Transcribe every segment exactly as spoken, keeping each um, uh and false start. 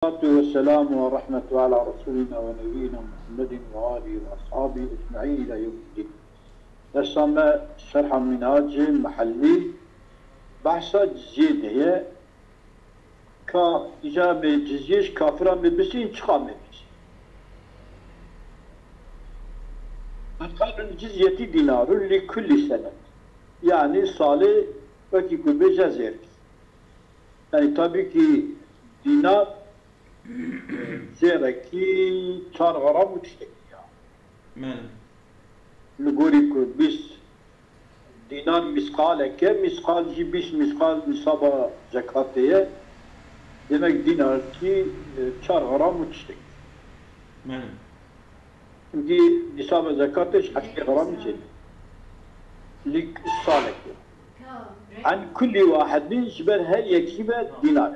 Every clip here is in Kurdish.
والصلاة والسلام ورحمة على رسولنا ونبينا محمد وآله وأصحابه أجمعين إلى يوم الدين. Dersa me Şerha Minhacê Mihellî behsa ciziyê de ye. Ka îca me ciziyê ji kafiran me bisîn, çiqa me bicî. Qanûn cizyetî dînarun li kulli senet. Yanî salê wekî ku bêje zêr. Yanî tabî kî dînar, e, zêrekî çar gram û tiştekî ya. Belê. Li gorî ku bîst dînar mîsqaleke, mîsqal jî bîst mîsqal nîsaba zekatê ye. Demek dînarkî, e, çar gram û tiştekî. Belê. Çimkî nîsaba zekatê ji heftê gramî çêdibe. Li salekê. An kulli wahidin, ji ber her yekî ve dînar.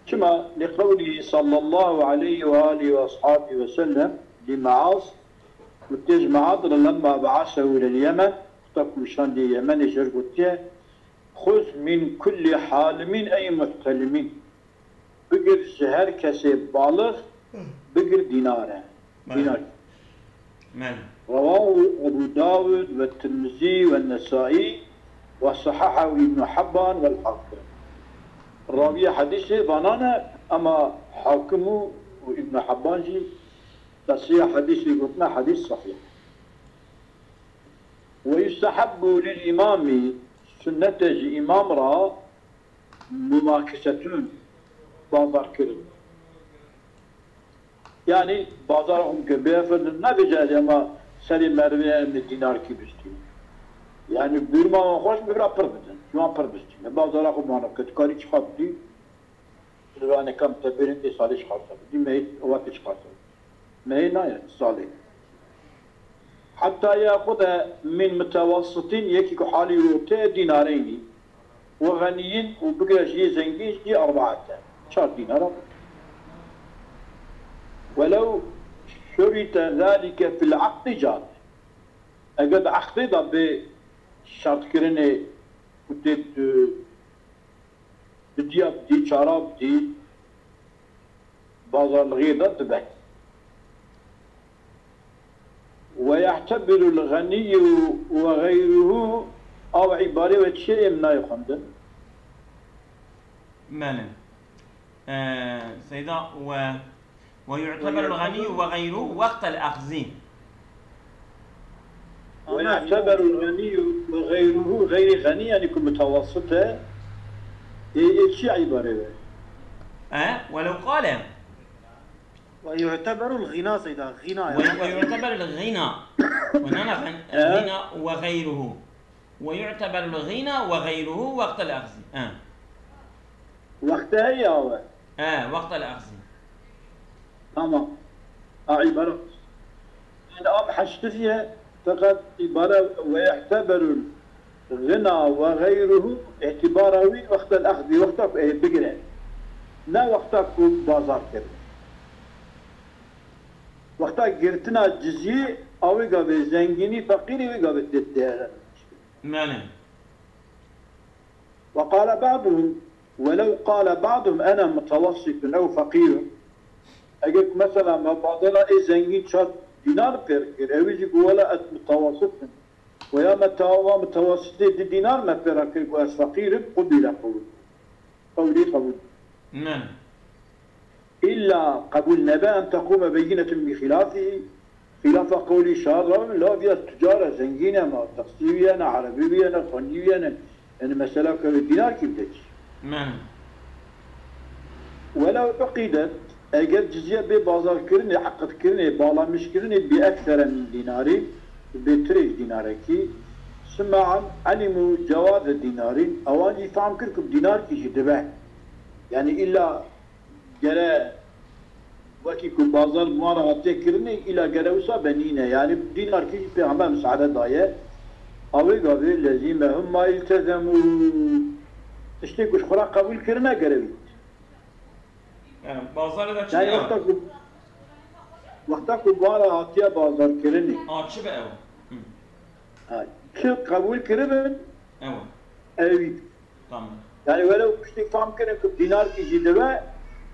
Çima? Li qewlî sallallahu aleyhi ve alihi ve ashabihi ve sellem li Meaz, gotê ji Meaz re lemma be'asehu lil Yemen, wexta ku şandiye Yemenê, ji gotiye, "Xuz min kulli halimin ey muhtelimîn." Bigir ji her kesê balix, bigir dînar e. Belê. Dînar. Belê. Rewahu Ebu Dawud ve Tirmizî ve Nesai ve sahahahu Ibn Hibban vel Hakim. Rawiyê hedîsê vanan e, ema Hakim û, û Ibn Hibban jî tesîha hedîsê gotine hedîs sahîh. Ve yustehebbu lil imamî, sunnet e ji îmam re mumakisetun, bazar kirin. Yanî bazara xwe bike, bê efendim, nebêje ez ema serê merivê em ê dînarkî bistînin. Yanî bûrma wan xweş bibira pir bidin. Ji wan pir bistîne. Bazara xwe mane ke tu karî çiqa bidî, li ranê kam te bêrin ê salê çiqa te bidî, mehî wextê çiqa te bidî. Mehê nayê, salê. Heta yaxude min mutewessitin, yekî ku halî ortê ye, dînareynî. Ve ganiyin, û bigire ji yê zengîn jî, erbaete. Çar dînara bigire. Welew şurite zalike fil aqdi caz. Eger di aqdê de bê şertkirinê ku tê tu Bi diya bidî, çara bidî, bazarlixê de dibe. Ve ye'tebirul ganiyu ve gayruhu, ew îbare ve çi em nayê xwendin? Belê. Ee, Seyda, ve, ve yu'teberul ganiyu ve gayruhu waqtel axzi. Ve yu'teberul ganiyyu ve gayruhu, gayrî ganî, yanî ku mutawassit e, ê, ê çi îbare be? E, welew qale. Ve yu'teberul gina, Seyda, gina ya. Ve, ve yu'teberul gina. Ve nana gan-, He? Gina ve gayruhu. Ve yu'teberul gina ve gayruhu waqtel axzi. E. Wexte heye awe. E, waqtel axzi. Tamam. A, îbare. Yani am heştifiye, feqet îbare ve ye'teberul gina ve gayruhu, îtibara wî wextel axzi, wexta ku ê bigire. Ne wexta ku bazar kir. Wexta girtina cizî, a wê gavê zengînî, feqîrî wê gavê tê, tê. Belê. Ve qale ba'duhum, welew qale ba'duhum ene mutawessitun ew feqîrun. Eger ku mesela me badela ê zengîn çar dînar pêr kir, ewî jî ku wela ez mutawessit im. Ve ya me tawa mutawessitê di dînar me pêra kir ku ez feqîr im, qubîle qewil. Qewlî qebûl. Belê. Îlla qebûl nebe en teqûme beyînetun bi xîlafî, xîlafa qewlî şar re, lav ya tucar e, zengîn e, ma teqsî wî ye ne, erebî wî ye ne, xwendî wî ye ne. Yani mesela ke wê dînarkî bide çi? Belê. Welew uqidet, eger cizye bê bazarkirinê, eqidkirinê, balamişkirinê bi eksere min dînarî, bêtirê ji dînarekî, sima an elimû cewaze dînarî, ewan jî fam kir ku dînarkî jî dibe. Yani îlla gere wekî ku bazar bi wan re hatiye kirinê, îla gere wisa be nîne. Yani dînarkî jî Pêxember misaade daye. A wê gavê lezîmehum ma iltezemû. Tiştê ku ji xwe re qebûl kirine gere wî. Yani bazarê de çi Yani ya? Wexta ku, wexta ku bi wan re hatiye bazar kirinê. A çi be ew? Hı. Ha, çi qebûl kiribin? Ew. Ew. Tamam. Yani welew piştî fam kirin ku dînarkî jî dibe,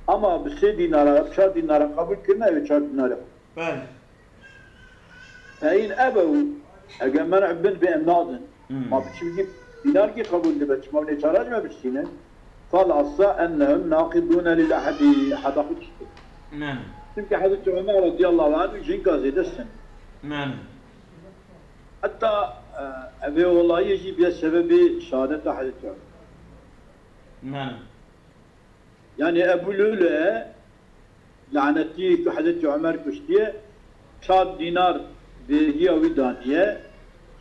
Ama bi sê dînara, bi çar dînara qebûl kirine, ew ê çar dînarê xwe. Belê. Fe in ebew, eger men'u bin bê em nadin. Hmm. Ma bi çimkî dînarkî qebûl dibe, çima hûn ê çara ji me bistînin? Fal asa ennehum naqidûne lil ehedî, eheda xwe diştin. Belê. Çimkî Hezretî Omer radiyallahu anh jinka zêde sin. Belê. Heta, e, evê olayê jî bê sebebê şehadeta Hezretî Omer. Belê. Yanî Ebu Lûlû lanetî ku Hezretî Omer kuştiye, çar dînar vergiya wî daniye.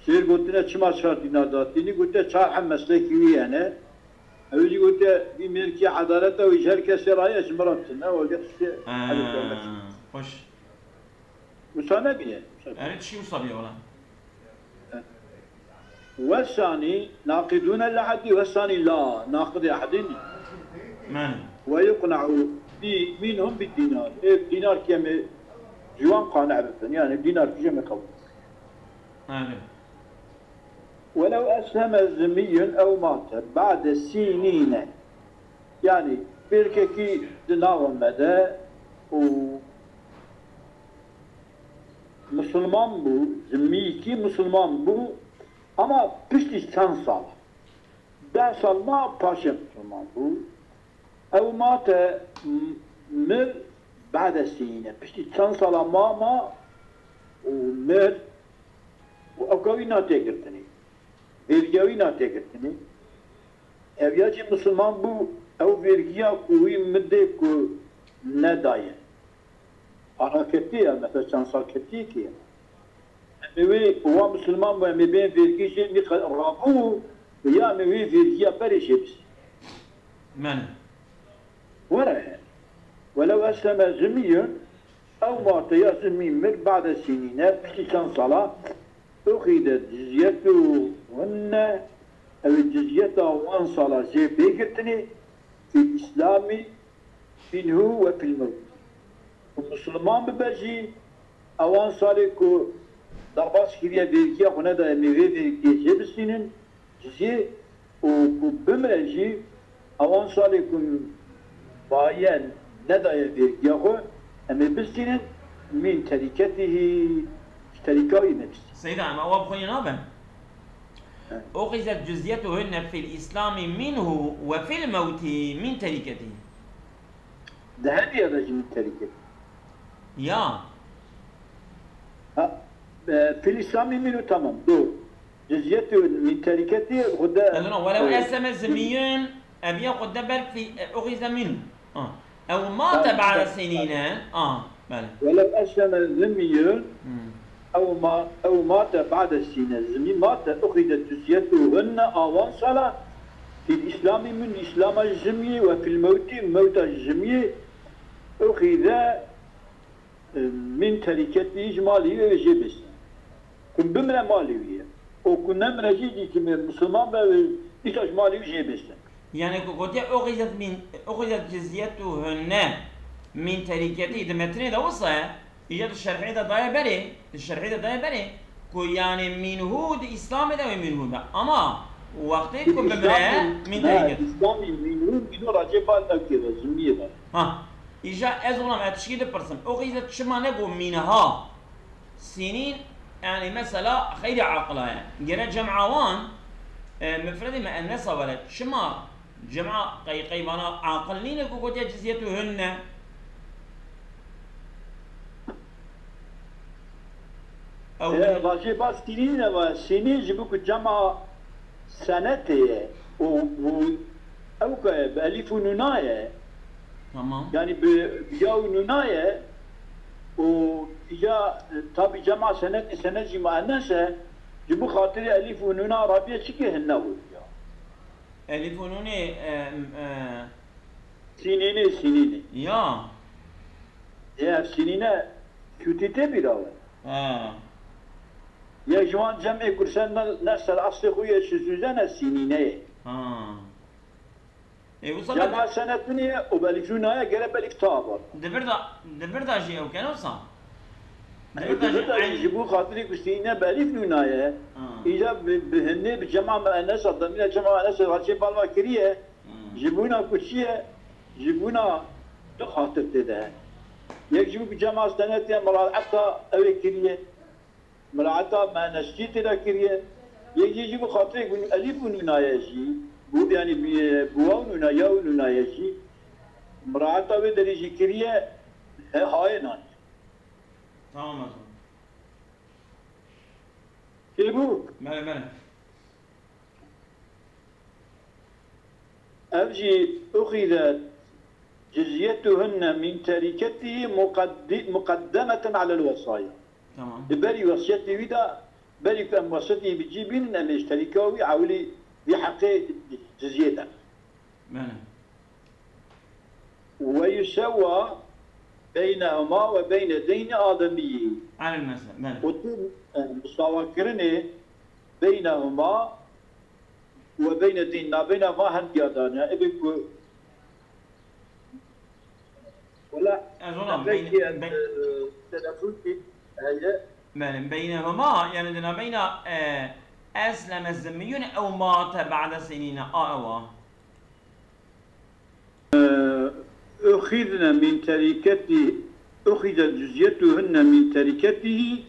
Şêr gotine, çima çar dînar datînî? Gote, çar hem meslekî wî hene. Ew jî gote, vî mêrkî edaleta wî ji her kesê raye, ji min re bitin. Ne, weke tiştê Hezretî Omer. Ha, xweş. Wisa nebîne. Erê, tiştî wisa bîye wela. Wesanî naqidûne li ehdî, wesanî la naqidê ehdî nî. Belê. Ve yuqne'u bi minhum bi dînar. Ê dînar kê me ji wan qane bibin, yanî dînar kê me qebûl. Belê. Welew esleme zimmiyyun ew mate ba'de sinîne. Yanî, bêrkekî di nava me de û misilman bû, zimmîkî misilman bû, ama piştî çend sal, deh sal ma paşê misilman bû. Ew mate m-, mir ba'de sinîne. Piştî çend sala ma, ma û mir û ew ka wî na tê girtinê. Vêrgiya wî na tê girtinê. Ev ya jî misilman bû, ew vêrgiya ku wî midê ku nedaye. Para ketiye, mesela çend sal ketiyekê ye. Em ê wê, wa misilman bû, em ê bên vêrgî jê nî qe-, rabû, ya em ê wê vêrgiya berê jê bistînin. Belê. Were. Welew esleme zimmiyyun, ew mate ya zimmî mir ba'de sinîne, piştî çend sala, uxidet cizyetuhunne, ew ê cizyeta wan sala jê bê girtinê, fil îslamî minhu ve fil mewt. Ku misilman bibe jî, ewan salê ku derbas kiriye, vêrgiya xwe nedaye, em ê vê vêrgiyê jê bistînin, cizye, û ku bimre jî, ewan salê ku baye nedaye vêrgiya xwe, em ê bistînin, min terîketihî, ji terîka wî me bistînin. Seyda, em ewa bi xwe yê nabe? He. Uxizet cizyetuhunne fil îslamî minhu ve fil mewtî min terîketihî. Di her diya de jî min terîketî. Ya. Ha, e, fil îslamî mîn û tamam, doğru. Cizyetî min terîketî xwe de, Ezra, welew e, esleme zimiyun, ev ya xwe de belkî, e, uxize mîn. Ha. Ew mate, ha, ba'de, ha, sinîne. Ha, belê. Welew esleme zimiyun, Hmm. Ew ma-, ew mate ba'de sîne, zimî mate, uxize cizyetuhunne, awan sala, fil îslamî min, îslama ji zimiyê, ve fil mewtî, mewta ji zimiyê, uxize, e, min terîketî, ji malî wê jê bêstin. Ku bimre malî wî ye. Û ku nemre jî, jî ku misilman be, îşa ji malî wî jê bêstin. Yani ku gotiye uxizet min, uxizet cizyetuhunne min terîketî, di metinê de wisa ye. Îca di şerhê de daye berê, di şerhê de daye berê ku, yani, mînhû di Îslamê de wê mînhû be. Ama wextê ku bimre, mîn terîket. Îslamî mînhû, mînhû racê bal nakê ve, zimiyê ve. Ha, îca ez olam, ez tişkî dipirsim. O xîze çima ne ku mînha? Sînîn, yani, mesela, xeyrî aqila ye. Gere cem'a wan, e, mifredî me'ennesa were. Çima? Cema qey-, qeybana aqil nîne ku gotiye cizyetuhunne? Ew Ee, vajê bas sînî ne va, sînî ji bo ku cema senetê ye û, û ew ka ye, bi elîf û nûna ye. Tamam. Yani bi, bi ya û nûna ye û ya, tabi cema senetê, senet jî muennes e, ji bo xatirê elîf û nûna rabiye çikê hinne weriya. Elîf û nûnê, e, e, Sînînê, sînînê. Ya. Ê, ev sînîne, şûtî tê bîra we. Ha. Yek ji wan cemê ku ser ne, ne ser eslê xwe yê şizûze ne sînîne ye. Ha. Ê, wisa Cema senetini ye û belîf nûna ye, gere belîf ta bar. Di vir de, di vir de jî ew kene wisa? Di vir de jî eyn. Ji bo xatirî ku sînîne belîf nûna ye, Ha. Îca bi, bi hinê bi cema muennesa, demîra cema muennesa raçê balva kiriye, Hmm. Ji bona ku çi ye? Ji bona du xatir tê de hene. Yek jî bi cema senetê muraeta ew ê kiriye. Muraeta meneşkî tê de kiriye. Yek jî jî bi xatirê ku elîf û nûnaye jî, bu, yanî bi, bi waw nûna, ya û nûnaye jî, muraeta wê derê jî kiriye, he, hayê nan. Tamam o zaman. Çêbû. Mele, mele. Ev jî uxîzet cizyetuhunne min terîketihî muqeddi-, muqeddemeten alel wesaya. Tamam. Di berî wesiyetê wî de, berî ku em wesiyetê wî bi cî bînin, em ê ji terîka wî ewilî vî heqê cizyê de. Mele. Ve yusewwa beynehuma ve beyne deyni ademiyî. Alel mezheb, mele. Û tu, e, misawakirinê beynehuma ve beyne deyni, nabeyna va hindiya dane. Ebe ku wela Ez ona belkî beyn-, em, beyn-, e, telefon ki heye. Mele, beynehuma, yani di nabeyna, e, esleme zimmiyun ew mate ba'de senîne a ewa. Uxîzne min terîketî, uxîze cizyetuhunne min terîketihî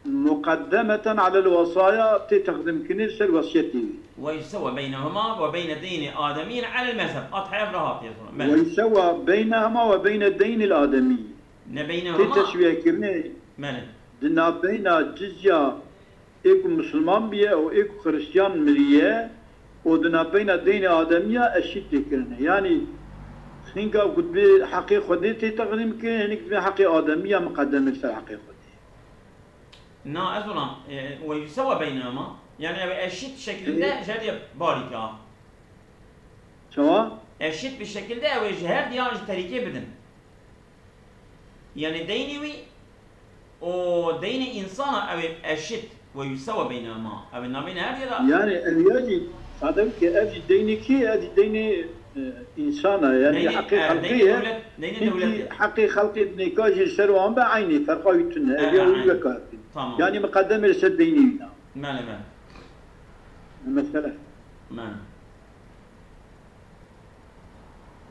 muqeddemeten alel wesaya, tê teqdîmkirinê ser wesiyetê wî. Ve yusewa beynehuma ve beyne deyni ademiyyin alel mezheb. At heyef rahat yazın. Ve yusewa beynehuma ve beyne deynil ademiyyi. Ne beynehuma? Tê teswiyekirinê. Mele. Di nabeyna cizya ê ku misilman biye û ê ku xiristiyan miriye û di nabeyna deynê ademiya eşît tê kirine. Yanî hinka ku dibê heqê Xwedê tê teqdîm kirin, hinek dibê heqê ademiya miqedem ser heqê Xwedê. Na, ez ona, e, ve yusewa beynehuma. Yani ev eşît şekilde Ê. Ji her diye barî ka. Çawa? Eşît bir şekilde ew ê ji her diyan ji terîkê bidin. Yani deynî wî û deynê însana ew ê eşît ve yusewa beynehuma. Ew ê nabeyne her diye de. Yani ev ya jî sade ki ev jî deynê kî, ev jî deynê, e, însana. Yani deynê, heqê e, xelqê deynê ye. Dewlet, deynê dewlet. Heqê xelqê dinêka jî ser wan be eynî ferqa wî tune. Ev ya wî weka. Tamam. Yani miqedem ê ser deynê wîna. Mele, mele. Mesele. Mele.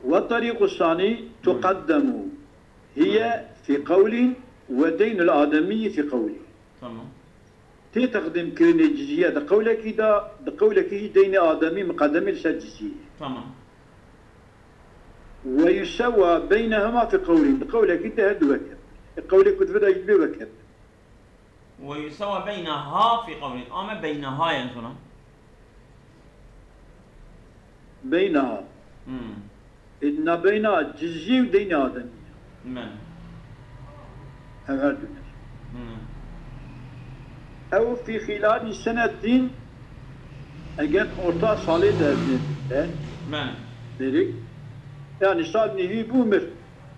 Ve tariqu sani tuqaddemu. Hiye fi qewlin ve deynul ademiyyi fi qewlin. Tamam. Tê teqdîmkirinê cizye di qewlekî de, di qewlekî jî deynê ademî miqedemî li ser ciziyê. Tamam. Ve yusewa beynehuma fi qewlin. Di qewlekî de her du weke. E, qewlê ku divida jî divê weke. Ve yusewa beyneha fi qewlin. Ame beyneha yani sonra. Beyneha. Hmm. E, nabeyna cizî û deynê ademî. Men. Ev her du ne. Hmm. Ew fi xilali senetîn, eger orta salê de be. Men. Derik. Yani sal nîvî bû mir.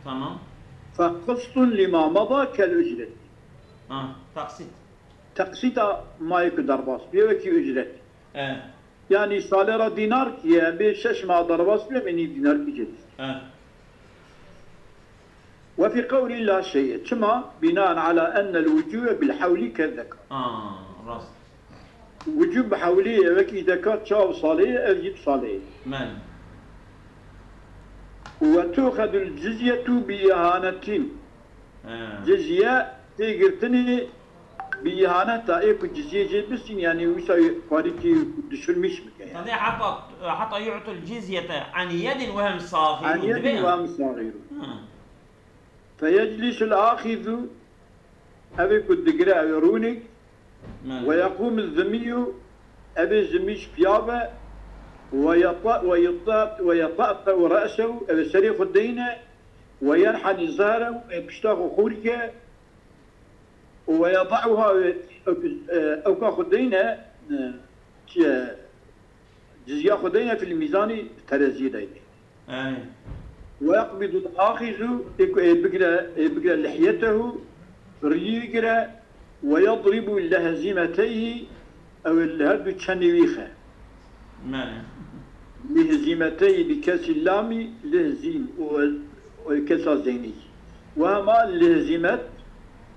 Tamam. Fe qistun lima mada kel ücret. Ha, taksit. Teqsîta mayê ku derbas bûye wekî ucret. E. Yanî salê re dînar kî ye, em bê şeş mah derbas bûye, em ê nîv dînar kî jê dî. E. Ve fî qewlî la şey'e. Çima? Binaen ala ennel wucûbe bil hewlî ke zekar. Ha, rast. Wucûb bi hewlî ye, wekî dekar çav salê ye, ev jî bi salê ye. Men. Ve tuxedul cizyetu bi ihanetin. He. Cizye tê girtinê bi ihaneta, ê ku cizyê jê bistîn, yani wisa xwarîkî düşürmüş bike yani. Tadê heta, heta yu'tul cizyete an yedin ve hum sahirun. An yedin ve hum sahirun. Hı. Feyeclisul ahizu, ev ê ku digire ew ê rûnik, Mele. Ve yeqûmu zimîyu, ev ê zimî ji piya ve, ve yeta-, ve yeta-, ve yeta'te'u re'sehu, ev ê serê xwe deyne, ve yenhanî zehrehu, ê pişta xwe xûr ke, û ve yeda'uha, ê, ewka xwe deyne, e, çi ye, cizya xwe deyne fil mîzanî, tereziyê de deyne. Eyni. Ve yeqbidul axizu, ê ku ê bigire, ê bigire lihyetehu, riyî bigire, ve yedribu lehzimeteyhi, ew ê li her du çenê wî xe. Mele. Lihzimeteyhi bi kesî lamî, lihzîm, û, û kesa zeynî. Ve hema lihzimet,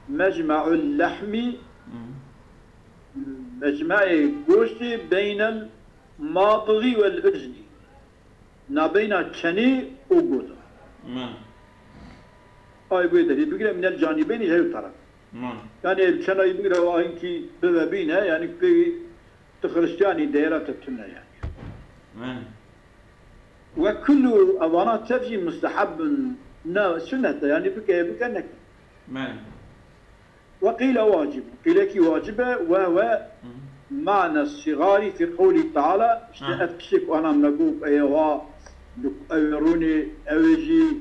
mecme'ul lehmî, Hı. mecme'ê goştê beynel madixî wel uznî. Nabeyna çenê û goda. Men. Ay bu derî bigire minel canîbeyni her taraf. Yanî çenayî bigire wa hinkî bibe bîne, yanî pê tu Xristiyanî deyra te tune yanî. Ve kullu evana tev jî mustehab in, ne sunnet e, yanî bike, bike neke. Ve qîle wacib. Qîlekî wacib e, ve, ve mana sîgarî fî qewlî teala, işte ev tiştê ku ana me got, eye wa, ew rûnê, ew ê jî,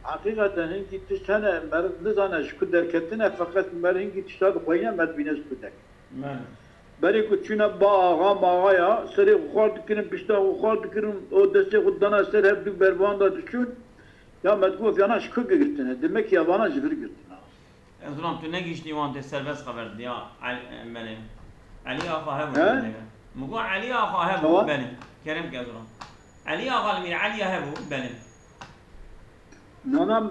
heqîqeten hinkî tişt hene, meriv nizane ji ku derketine, feqet meriv hinkî tişta dixweyne, me dibîne ji ku derketine. Berê ku çûne ba axa maxaya, serê xwe xwar dikirin, pişta xwe xwar dikirin, û destê xwe dana ser hev du bervan de diçûn, ya me digot, yana ji ku girtine? Demek ya vana ji vir girtine. Ez zilam tu negihîştî wan tê serbest xeber didiya El-, Melê. Elî Axa hebû. He? Min got Elî Axa hebû, belê. Kerem ke zilam. Elî Axa li Mîr Elî hebû, belê. Nana,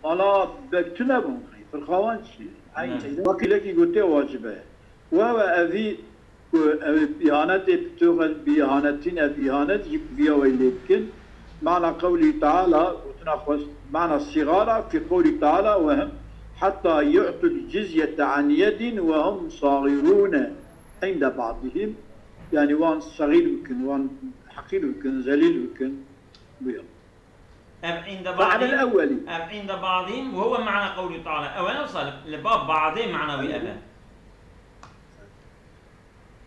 mala bek tune bûn. Firqawan çi? Eyn Ne. Wekîlekî gotiye wacib e. Wewe evî ku ev îhanetê bi tûxel bi îhanetîn ev îhanet jî bi viya wey lê bikin. Mana qewlî teala, gotina xwe, mana sîgara fî qewlî teala ve him heta yu'tul cizyete an yedin ve hum sagirûne inde ba'dihim. Yani wan sagîr bikin, wan heqîr bikin, zelîl bikin. Bu ya. Ev inde Fe'lel ba'dîn, evvelî. Ev inde ba'dîn ve huve ma'na qewlî teala. Ew e wisa li, li ba ba'dê ma'na wî ev e.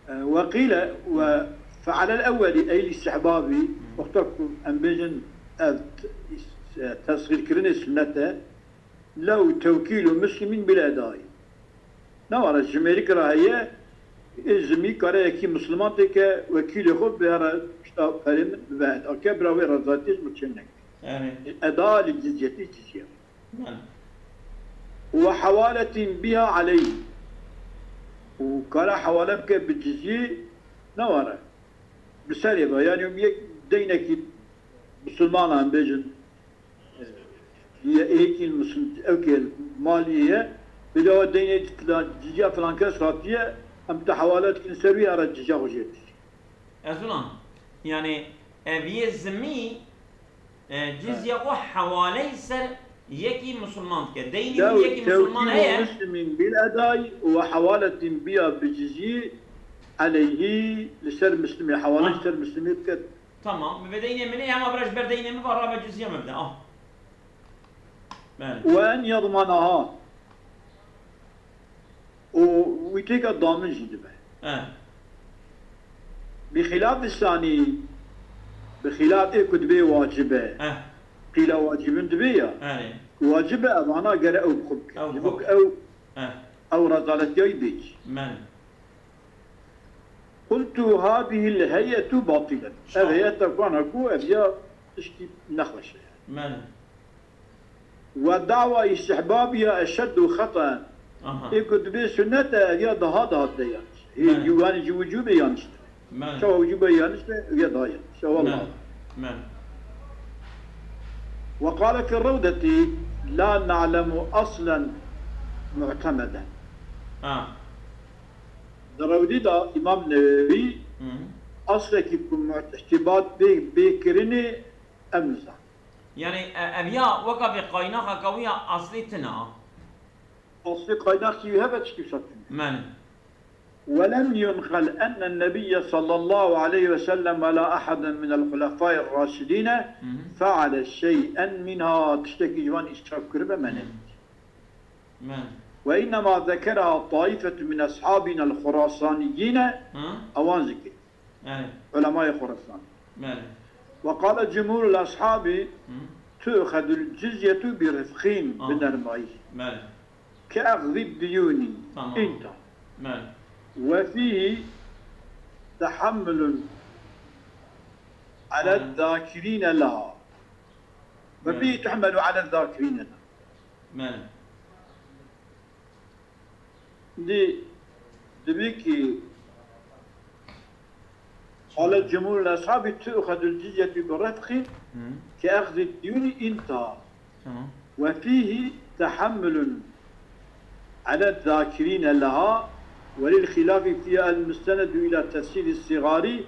E, ve qîle ve fe'lel evvelî ey lîstihbabî, wexta ku em bêjin ev t-, e, tesxîrkirinê sunnet e, lew tewkîlu muslimîn bil edayî. Ne were ji mêrik re heye, ê zimî kare yekî misliman têke, wekîlê xwe bihera pişta perê min bibe eda ke, bira wê rezatiyê ji min çê neke. Erê. Eda li cizyetî cizye. Belê. Ve hevaletîn biha aleyh. Û kare hewale bike bi cizyê ne were. Bi serê ve. Yani yek deynekî misilmana em bêjin, Ye êkî misin, ew ke malî ye, bêje wa deynê filan, ciya filan kes hatiye, em te hewale dikin ser wî, ara ciya xwe jê dişî. Ez wilan, yani, ev yê zimî, e, cizya xwe hewaleyî ser yekî misilman dike. Deynî yekî misilman heye. Muslimîn bil eday ve hewaletin biya bi cizî aleyhî, li ser Mislimê, hewale li ser Mislimê dike. Tamam. Bi vê deynê min ê, hema bira ji ber deynê min ve rabe cizya min bide. Ah. Belê. Ve en yadmanaha. Û wî têka damin jî dibe. Eh. Bi xilaf sanî, bi xilaf ê ku dibê wacib e. Eh. Qîla wacibin dibê ya. Erê. Ku wacib e, evana gere ew bi xwe bike. Ew bi xwe bike. Ji bo ku ew, eh, ew rezaletiya wî bêjî. Belê. Qultu hadihil heyetu batilen. Ev heyeta ku ana ku ev ya tiştî nexweş e. Belê. Ve da'wa istihbabiha eşeddu xetaen. Aha. Ê ku dibê sunnet e, ev ya daha daha de yanlış. Hê, belê, yani ji wicubê yanlış de. Belê. Çawa wicubê yanlış de, ev ya daha yanlış. Belê. Wallah. Belê. Ve qale fi rewdeti la na'lemu aslen mu'temeden. Ha. Di rewdî de Îmam Newewî, hı, eslekî ku mu'tîbat bê, bê kirinê em nizan. Yani, e, ev ya weka vê qaynaxa ka wî ya aslî tine. Aslî qaynaxî wî hebe tiştî wisa tune. Belê. Ve lem yunqel enne nebiyye sallallahu aleyhi ve sellem ve la ahaden minel hulefâir raşidîne, hı hı, feale şey'en minha. Tiştekî ji wan îsraf kiribe me ne. Belê. Ve innema zekeraha taifetu min eshabina el-Xurasaniyine, hı, ewan zikir. Belê. Ulemayê Xurasan. Belê. Ve qale cumhurul ashabi, hı, tu'xedul cizyetu bi rifqin, aha, bi nermayî. Belê. Ke exzid diyuni. Tamam. Inta. Belê. Ve fihi tehammulun ala, hı, zakirine laha. Ve, belê, fihi tuhmelu ala zakirine laha. Belê. Dî dibî ki qale cumhurul ashabi tu'xedul cizyetu bi refqi, hı, ke exzid diyuni inta. Tamam. Ve fihi tehammulun ala zakirine laha ve lil hilafi fiha el mustenedu ila tefsiri sigari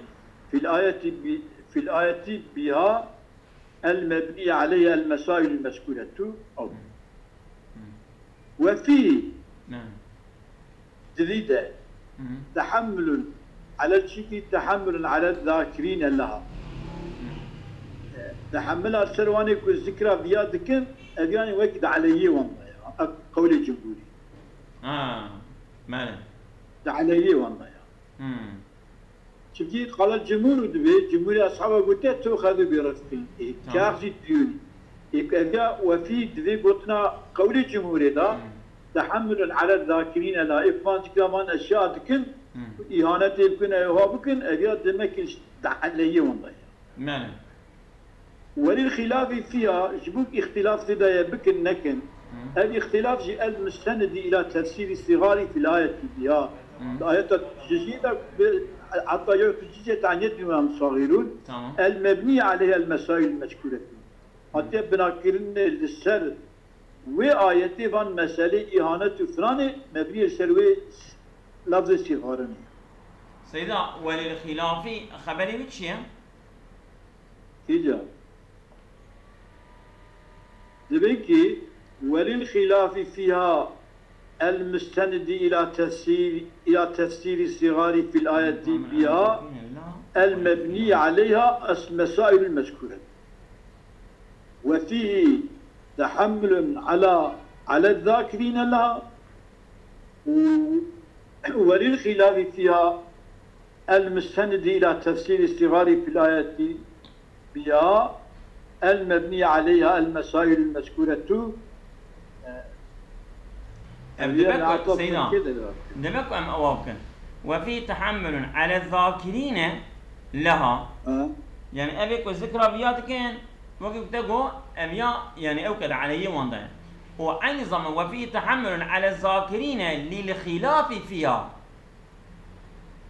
fil ayeti bi, fil ayeti biha المبني عليها المسائل المذكورة أو وفيه نعم. Divî de تحمل على çikî تحمل على الذاكرين لها. Tehemmila ser wanê ku zikra viya dikin, ev yanî wek di aleyhî wan de ya. Ev qewlê cumhurî. Ha, bele. Di aleyhî wan de ya. Hmm. Çimkî qala cumhur dibê, cumhurê eshaba gote, "Tu'xezu bi rifqî." Ê, Tamam. Kâx jî diyûnî. Ê, ev ya wefî divê gotina qewlê cumhurê da, Hmm. "Tehemmulun ala zakirîne la." Ê, van zikra van eşya dikin, Hmm. îhanetê bikin, ewha bikin, ev ya demek ki di aleyhî wan de ya. Bele. Welil xilafî fiha, ji bo îxtilaf tê de ye bikin nekin. Hı. Ev îxtilaf jî el mustenidî ila tefsîrî sîgarî fil ayetî biha. Hı. Di ayeta cizî de bi, hatta yew tu cizî taniyet bi musagirûn. Tamam. El mebnî aleyh el mesail mezkûretî. Hatiye binakirinê li ser wê ayetê van meselê îhanet û filanê mebnî li ser wê lafzê sîgarin e. Seyda, welil xilafî xeberê wî çi ye? Kîja? Divê ki welil xilafî fiha el mustenidî ila tefsîr, ila tefsîrî sîgarî fil ayetî biha el mebnî aleyha es mesailul mezkûret. Ve fîhî tehemmulun ala, ala zâkirîne leha. وللخلاف فيها المستند إلى تفسير الصغار في الآية بها المبني عليها المسائل المذكورة. Ev demek ku, Seyda, demek ku em ewa bikin. Ve fî tehammulun ale zâkirîne leha. Ha. Yani ev ê ku zikra viya dikin, wekî ku te got, ev ya, yani ew ke di aleyhî wan de ye. Û eynî zaman ve fî tehammulun ale zâkirîne lil xilafî fiha.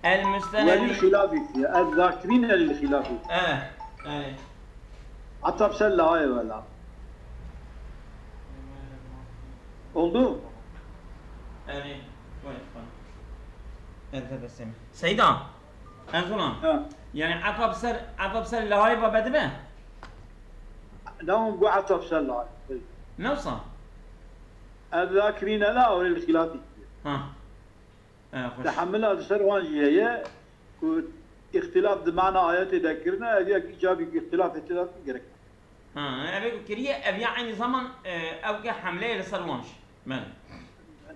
El müstenedi. Ve lil hilafî. Ez zakirîne lil hilafî. Evet. Yani. Ataf ser la, eyvallah. Oldu? Yani. Buyur, buyur. Elde de seni. Seyda. Erzulan. Ha. Yani ataf ser, ataf ser lahayê ve bedibe. Tamam, bu ataf ser la. Nasıl? Ez zakirîne la, ve lil hilafî. Ha. E, xweş. Tehemmila li ser wan jî heye ku îxtilaf di mana ayetê de kirine, ev yek îcabî ku îxtilafê tê de gerek. Ha, ev ê ku kiriye, ev ya eynî zaman, e, ew ke hemleyê li ser wan jî. Bele.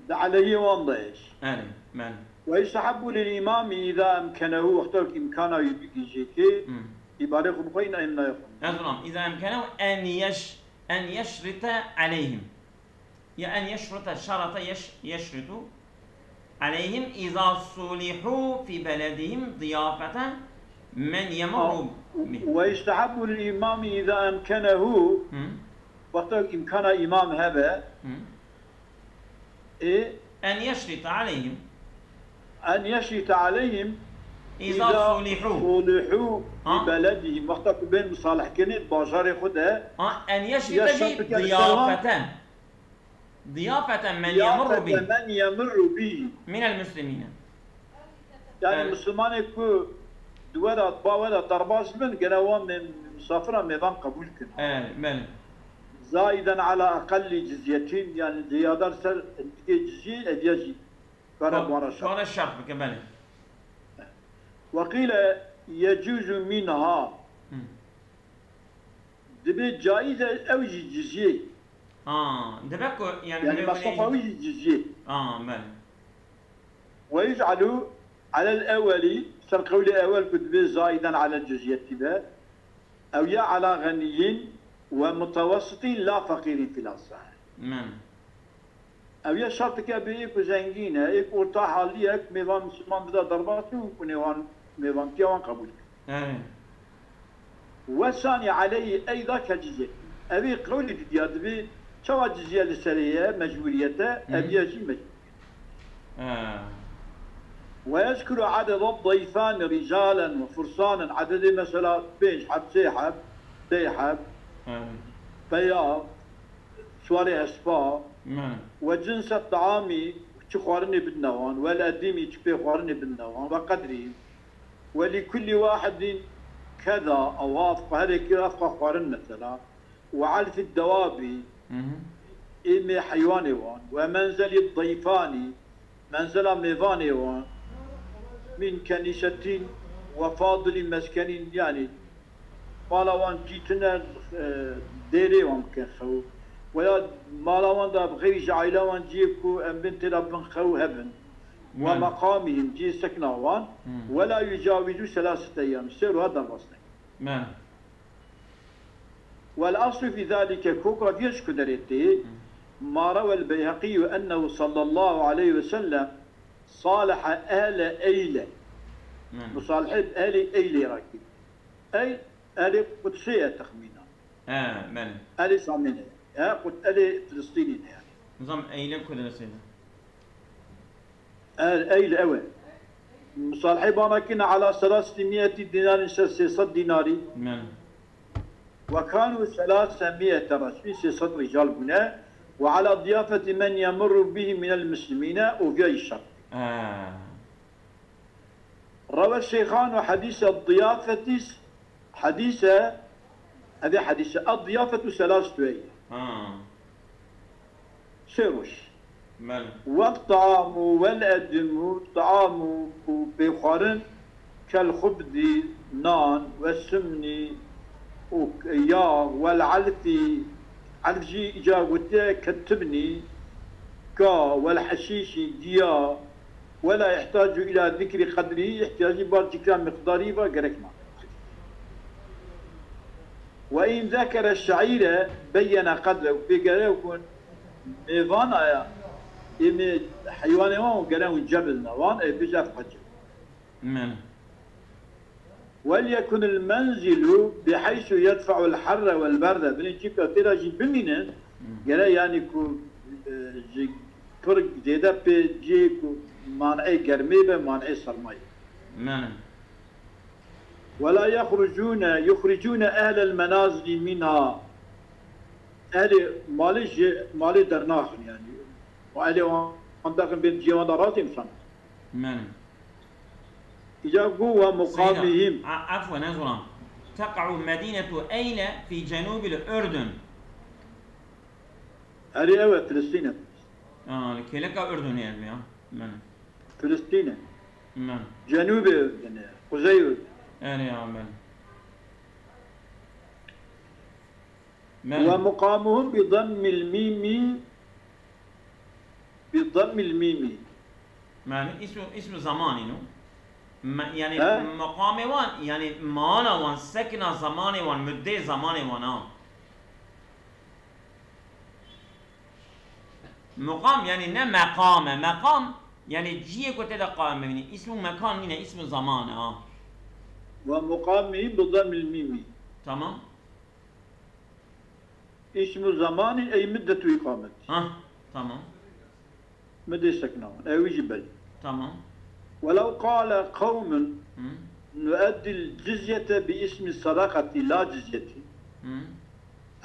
Di aleyhî wan de ye jî. Erê, bele. Ve yustehabbu lil îmamî îza emkenehu, wexta ku îmkana wî bigihîjê kê, Hmm. îbarê xwe bixwe, îna îmnayê xwe. Ez dizanim, îza emkenehu en yeş-, en yeşrite aleyhim. Ya en yeşruta, şarata yeş-, yeşrutu aleyhim iza sulihu fi beledihim ziyafete men yemurru bih. Ve yustehabbu lil imami iza emkenehu, Hı. Wexta îmkana îmam hebe, Hı. E, en yeşrita aleyhim. En yeşrita aleyhim iza sulihu. Sulihu Ha? Bi beledihim. Wexta ku bên misalihkirinê di bajarê xwe de, Ha, en yeşrita jî şart dike li ser wan. Ziyafete. Ziyafete men yemurru bih. Ziyafete men yemurru bih. Minel muslimine. Yani Evet. Müslümanê ku di we de, ba we de derbas bin, gene wan mê-, misafira mêvan qebûl kin. Evet, bele. Zaiden ala aqalli cizyetin, yani ziyadar ser endikê cizye, ev ya jî kare Ba-, bara şart. Bara şart bike, bele. Ve qîle yecuzu minha. Hı. Dibê caiz e ew jî cizyê. Ha, dibe ku, yani, Yani mesafa wî jî cizyê. Ha, bele. Ve yec'alu alel ewweli, ser qewlê ewwel ku dibê zaiden alel cizyetî be, ew ya ala ganiyin ve mutawessitin la feqîrin fil asah. Men. Ew ya şertike bê ê ku zengîn e, ê ku orta halî ye, ku mêvan Misliman bida derbas û ku nêwan, mêvantiya wan qebûl ke. Erê. Ve sanî aleyhî eyda ke cizye. Ev ê qewlê didiya dibê çawa cizye li serê ye, mecbûriyet e, Hı hı. ev ya jî mecbûr. Ha. Ve yezkuru adeda dayfan ricalen ve fursanen. Adedê mesela pênc heb, sê heb, sê heb, Ha. peya, Suwarê hespa. Me. Ve cinse taamî, çi xwarinê bidine wan, wel edîmî, çi pê xwarinê bidine wan, ve qedrî. Ve li kullî wahidîn Keda, ew ha ev xwe herê kir, ev xwe xwarin mesela. Û elfî dewabî, Hı hı. êmê heywanê wan. Ve menzelî dayfanî, menzela mêvanê wan. Min kenîsetîn ve fadilî meskenîn, yanî mala wan cî tune, e, dêrê wan bikin xew. Veya mala wan da bi xeyrî ji aîla wan ciyê ku em bin tê de bin xew hebin. Ve Mem. meqamîhim, ciyê sekna wan. Hı. Ve la yucawizu selasete eyyam. Sê roha derbas nekin. Mem. Wal aslu fî zalike, koka vî ji ku derê tê, Hı. ma rewel Beyheqî ennehu sallallahu aleyhi ve sellem saleha ehle Eyle. Mem. Musalehê bi ehlê Eylê re kir. Eyl, ehlê Qudsê ye texmînan. He, belê. Ehlê Şamê ne. He, Quds-, ehlê Filistînê ne yani. Nizam Eyle ku derê tê. Er, Eyl ew e. Musalehê bana kine ala selaseti miyeti dînarî ser sê sed dînarî. Belê. Ve kanu selase miyete racul, sê sed rical bûne. Ve ala diyafeti men yemurru bihi minel muslimîne û viya îşar. Ha. Rewe şeyxan û hedîse diyafetîs, hedîse, evê hedîse, ad diyafetu selasetu eyye. Ha. Sê roj. Belê. Ve ta'amu vel edimu, ta'amu û pêxwarin, kel xubdi, nan, ve sumni û yağ, vel alfi, alf jî îca gotiye ketibnî, ka, vel heşîşî, diya, ve la yehtacu ila zikrî qedrî, ihtiyacî bar zikra miqdarî ve gerek nake. Ve in zekere şe'îre beyyene qedre, û pê gerek hûn mêvana ya, ê mê heywanê wan û gerek hûn cebizne wan, ê bêje ev qeç e. Min. Wel yekunil menzilu biheysu yedfe'ul herre wel berde. Binê çîka tê de jî bimînin, Hmm. gere yanî ku, e, ji pir zêde pê cihê ku man'ê germê be, man'ê sermayê. Min. Wela yexrucûne, yuxricûne ehlel menazilî minha. Ehlê malê ji malê dernaxin yanî. Û ehlê wan dexin bên cihê wan de razî misan. Min. Îca gu ve Seyda, muqamihim. a-, efwen, ez zoran. Teqa'u medînetu Eyle fî cenûbil Urdun. Erê ew e, Filistîn e. Aa, li kêleka Urdunê ev ya. Min. Filistîn e. Min. Cenûbê Urdun e. Kuzey Urdun. Erê ya, min. Min. Ve muqamuhum bi dammil mîmî, bi dammil mîmî. Min, îsm, îsm zamanî no. Me-, yani He? meqamê wan, yani mana wan, sekna zamanê wan, müddê zamanê wan ha. Muqam yani ne meqam e. Meqam yani cihê ku tê de qaim bimînî. Îsm û mekan nîne, îsm û zaman e ha. Ve muqamî bi dammil mîmî. Tamam. Îsm û zamanî ey middetu îqametî. Ha, tamam. Midê seknawan. Ew jî belê. Tamam. Welew qale qewmun Hı. nueddil cizyete bi ismi sadakati la cizyeti. Hı.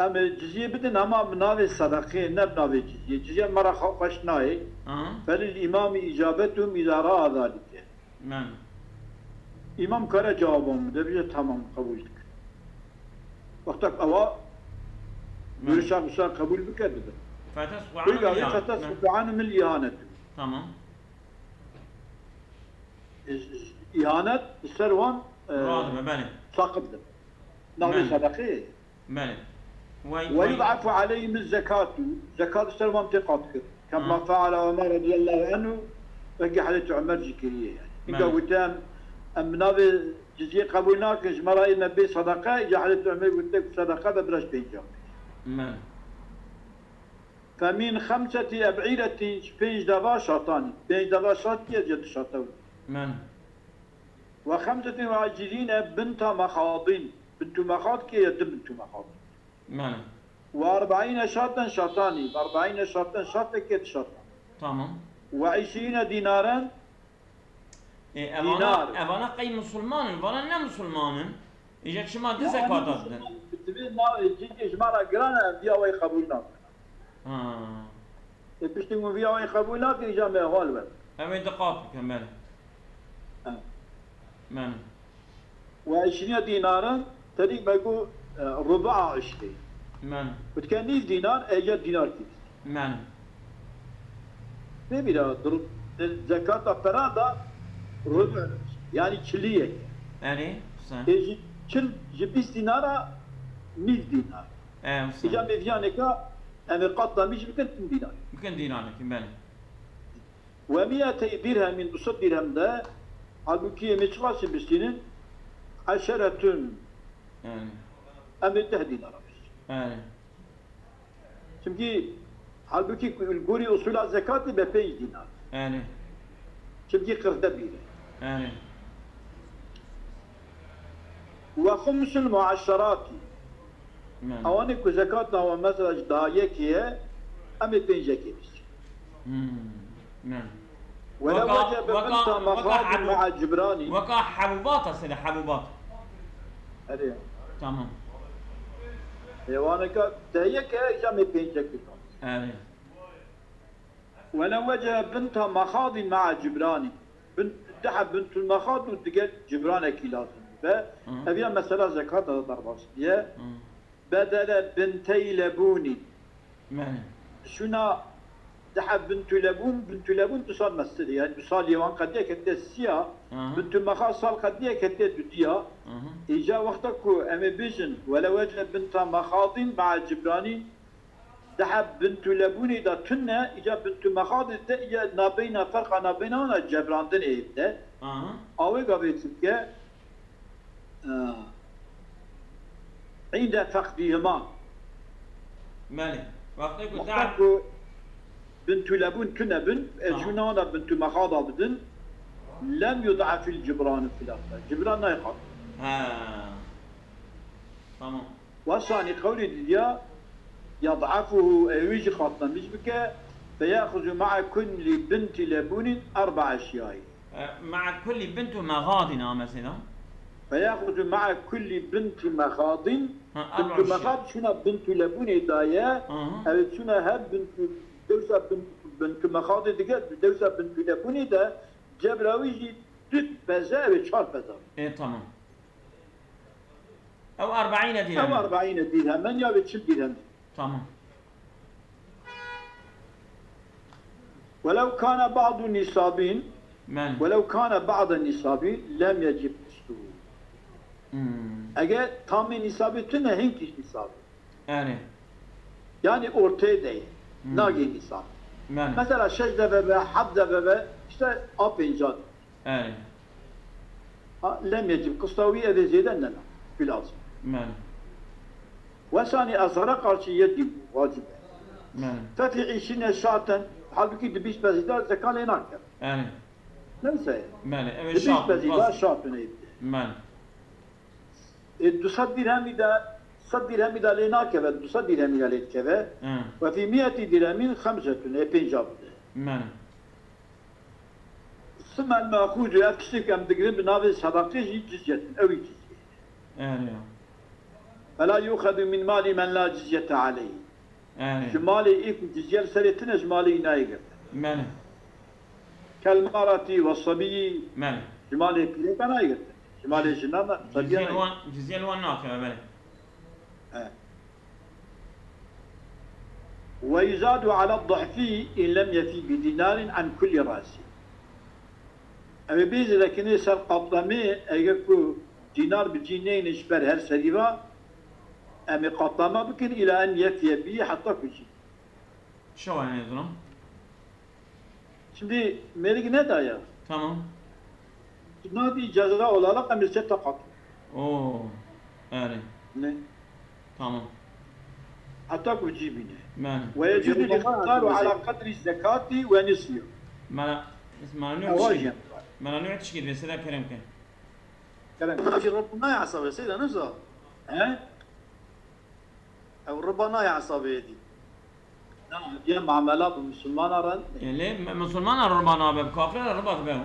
Em ê cizyê bidin ama bi navê sadaqê, ne bi navê cizyê. Cizye me re xwe xweş nayê. Hı. Felil îmamî îcabetuhum îza raa zalike. Min. Îmam kare cewabon bide, bije tamam, qebûl dike. Wextek ewa Men. görüşa wisa qebûl bike dibe. Fetes Wî gavî Quran fetes Quran min îhanet. Tamam. Î-, îhanet li ser wan, e, Radibe, belê. saqit dibe. Navê Belê. sadaqê. Belê. Ve, Ve ve yud'afu aleyhim zekatu. Zekat ser wan tê qat kir. Kema Ha. feala Ömer radiyallahu anhu, wekî Hezreti Ömer jî kiriye yani. Înka Belê. gote em, em bi navê cizyê qebûl nakin, ji me re ê me bê sadaqa, îca Hezreti Ömer gote ku sadaqa be biraz pênc. Belê. Femîn xemseti eb'iretin, ji pênc deva şatanî. Pênc deva şatî ye, ce du şata wî. Belê. Ve xemsetin ve icîrîne binta mexadîn. Bintu mexad kê ye, du bintu mexad. Belê. Ve erbeîne şaten şatanî. Ve erbeîne şaten şatekê di şatan. Tamam. Ve îşrîne dînaren Ê, evana, Dînar. evana qey musulman in, vana ne musulman in? Îja çima di Ya, zekata em didin? musulman in, bi tivê navê cîkê ji me re giran e, em viya wê qebûl nakin. Ha. Ê, piştî hûn viya wê qebûl nakin, îja me hal be. Em ê diqat bikin, belê. Ha. Belê. Ve eşrîne dînarin, terîk me got, e, ruba eşrî. Men. Û dike nîv dînar, ê ya dînar kî. Men. Tê bîra, dur-, e, zekata pera da rubu, yani çilî ye. Erê, sen. Ê ji çil, ji bîst dînara nîv dînar. E, sen. Îca mêviyaneka em ê qatlamîş bikin tim dînar. Bikin dînarek, belê. Ve miyetey dirhemîn, du sed dirhem de, halbûkî em ê çiqasî bistînin, eşeretun. Yani. Em ê deh dînara bistînin. Yani. Çimkî halbûkî li gorî usûla zekatê be pênc dînar. Yani. Çimkî qirde bîr e. Yani. Ve xumsul muaşeratî. Yani. Ewanê ku zekat nawe mesela ji daha yekê ye, em ê pêncekê bistînin. Hmm. Yani. Wele wece bi binta mexadî mea cibranî. Weka hebûbat e, sêde hebûbat. Erê. Tamam. Hêwaneke dehiyeke îca me pêncek dikon. Erê. Wele wece binta mexadî mea cibranî. Bin, deh heb bintul mexad û digel cibranekî lazim be. Hı. Ev ya mesela zekata da derbas diye. Hı. Bedele bintey lebûnî. Mene. Şuna daha bintu lebûn, bintu lebûn du sal mestir, yani du sal yewan qediye kete siya, aha, bintu mexa sal qediye kete dudiya. Aha. Îca wexta ku em ê bêjin, wele wece binta mexadîn mea cibranî, daha bintu lebûnî da tune, îca bintu mexadî de ya nabeyna ferqa nabeyna wana cebrandin ê de. Aha. Awê gavê çike, Inde feqdîhima. Belê. Wextê ku Wexta ku bintu lebûn tune bin, ez jû nana bintu mexada bidin, lem yud'afil cibranu fil aqda. Cibran nayê qat. Ha. Tamam. Wesanî qewlê didiya, yad'afuhu, ewî jî qatlamîş bike, feyaxuzu ma'a kulli binti lebûnin erba eşyayî. E, ma'a kulli bintu mexadin amesê da. Feyaxuzu ma'a kulli binti mexadin. Ha, bintu mexad şuna bintu lebûnê daye. Aha. Ev şuna her bintu, dewsa bintu, bintu mexadê dige, dewsa bintu lebûnê de cebra wî jî du peze, ev çar peze. E, tamam. Ew erbeîne dirhem. Ew erbeîne dirhem. Men ya ve çil dirhem. Tamam. Welew kana ba'du nisabin, men. Welew kana ba'da nisabin, lem yecib qisduhu. Hmm. Eger tamê nisabê tune, hinkî nisabê. Yani. Yani ortê de ye. Hmm. Nagê nisabê. Yani. Mesela şeş deve be, heft deve be, işte a pênca. Yani. Ha, lem yecib. Qista wî ev ê zêde nena. Bilazim. Yani. Wesanî ezara qarşî yecib, wacib e. Yani. Fefi îşîne şaten, halbûkî di bîst pezî de zeka lê nake. Yani. Neyse. Yani, evet, di bîst pezî de şatun ê bide. Yani. E, du sed dirhemî de, sed dirhemî de lê nakeve, du sed dirhemî de lê dikeve. Hı. Ve fî miyetî dirhemîn xemsetun, ê pênca bide. Yani. Sumel ma'xûzu, ev tiştê ku em digirin bi navê sedaqê jî cizyetin, ew î cizye. Erê ya. Fela yuxedu min mali men la cizyete aleyh. Erê. Ji malê ê ku cizye li serê tine ji malê wî nayê girtin. Mene. Kel marati ve sabiyyi. Mene. Ji malê pîreka nayê girtin. Ji malê jinan, sabiyan nayê girtin. Cizye li wan, cizye li wan nakeve, belê. E. Ve yuzadu ala duhfi in lem yefi bi dinarin an kulli rasi. Ew ê bêjî vekinê ser qatlamê, eger ku dînar bi cî neyne ji ber her serî va, em ê qatlama bikin îla en yefiye bî heta ku jî. Şewa yani durum. Şimdi mêrik ne daya? Tamam. Nadî ceza olarak em ê sê teqat. Oo. Yani. Ne? Tamam. Hatta ku cî bîne. Yani. Ve yecuzu lîxtiyaru ala qedrî zekatî ve nisyu. Mela, mela ne tişkî? Mela ne tişkî? Mesela kerem ke. Kerem. Abi Rabbim ne yasa ve seyda ne za? He? Ew riba nayê hesabê êdî. Na, ya mamela bi misilmana re nîne. E, lê me-, misilmana riba nabe, bi kafira re riba dibe.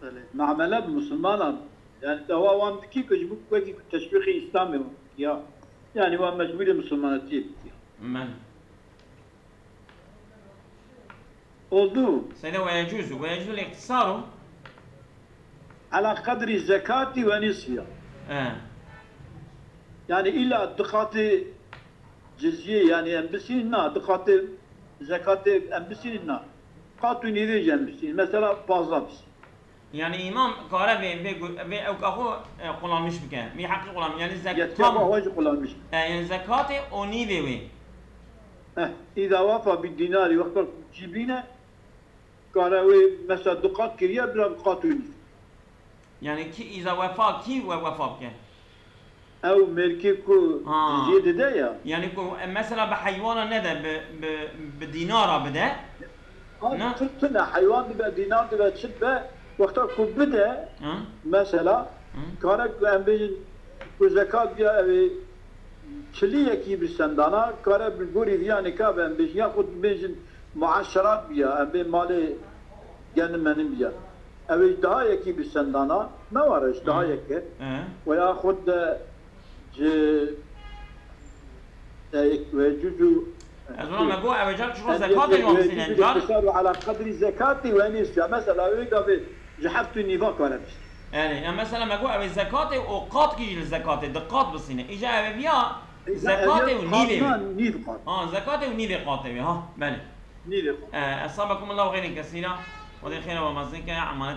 Belê. Mamela bi misilmana, yani dawa wan dikî ku ji bo wekî ku teşwîqê Îslamê ya, yani wan mecbûrê misilmanetiyê bikî. Men. Oldu. Seyde ve yecuzu, ve yecuzu l-iktisaru. Ala qedrî zekatî ve nîsfiha. E. Yani îlla di qatê cizyê yani em bisînin na, di qatê zekatê em bisînin na. Qat û nîvê jî em bisînin. Mesela pazdeh bisînin. Yani îmam kare vê, vê, gu- vê ewka xwe e, qulanmiş bike. Mî heqî qulan, yani zek Yetiya tam. Xwe jî qulanmiş. E, yani zekatê o nîvê wê. Eh, îza wefa bi dinarî wexta ku cîbîne, kare wê mesela du qat kiriye, bira bi qat û nîv. Yani kî îza wefa, kî we wefa bike. Ew mêrkê ku Ha. cizyê dide ya. Yani ku e, mesela bi heywana nede, bi, bi, bi dinara bide. Ha, Ne? tu tune heywan dibe, dinar dibe, çi dibe, wexta ku bide, Ha? mesela, Hı? kare ku em bêjin ku zekat biya ew ê çilî yekî bi sendana, kare bi gorî viyanê ka be em bêjin, yaxud bêjin muaşerat biya, em bê malê genim menim biya. Ew ê daha yekî bi sendana, ne ware ji daha Hı. yekê. E. Ve yaxud de ji, de yek ve cucu. Ez ona me got ew ê car çiro zekatê wan bisîne. Car Bisaru ala qedrî zekatî ve nîsfiha. Mesela wê gavê ji heft û nîva kare bistî. Yani, ya mesela me got ew ê zekatê û qat kî jî li zekatê, di qat bisîne. Îja ew ê viya zekatê û nîvê wê. Nîv qat. Ha, zekatê û nîvê qatê wê, ha, belê. Nîvê qat. E, Esabekum Allah ve xeyrên kesîra. Xwedê xêra we mezin ke, emanet